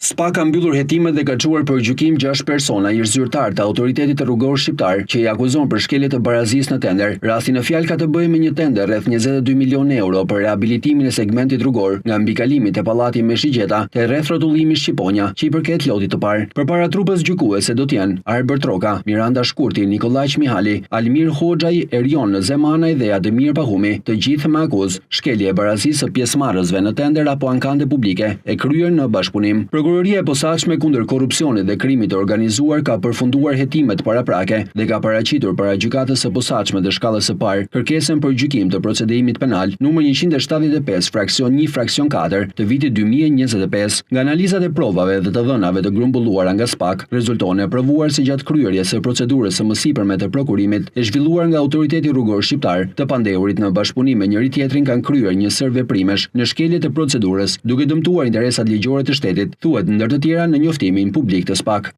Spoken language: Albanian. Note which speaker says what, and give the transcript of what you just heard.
Speaker 1: SPAK ka mbyllur hetimet dhe ka çuar për gjykim 6 persona ish-zyrtarë të Autoritetit Rrugor Shqiptar që i akuzon për shkelje të barazisë në tender. Rasti në fjalë ka të bëjë me një tender rreth 22 milionë euro për rehabilitimin e segmentit rrugor nga mbikalimi te Pallati me Shigjeta te rrethrrotullimi Shqiponja, që i përket lotit të parë. Përpara trupës gjykuese do të jenë Arbër Troka, Miranda Shkurti, Nikollaq Mihali, Almir Hoxhaj, Erion Zemanaj dhe Ademir Pahumi, të gjithë me akuzë Shkelje e barazisë së pjesëmarrësve në tender apo ankande publike, e kryer në bashkëpunim. Prokuroria e Posaçme kundër Korrupsionit dhe Krimit të Organizuar ka përfunduar hetimet paraprake dhe ka paraqitur para Gjykatës së Posaçme të Shkallës së Parë kërkesën për gjykim të procedimit penal numër 175 fraksion 1 fraksion 4 të vitit 2025. Nga analizat e provave dhe të dhënave të grumbulluara nga SPAK, rezulton e provuar se gjatë kryerjes së procedurës së mësipërme të prokurimit, e zhvilluar nga Autoriteti Rrugor Shqiptar, të pandehurit në bashkëpunim me njëri-tjetrin kanë kryer një sërë veprimesh në shkelje të procedurës, duke dëmtuar interesat ligjore të shtetit, thuhet ndër të tjera në njoftimin publik të SPAK.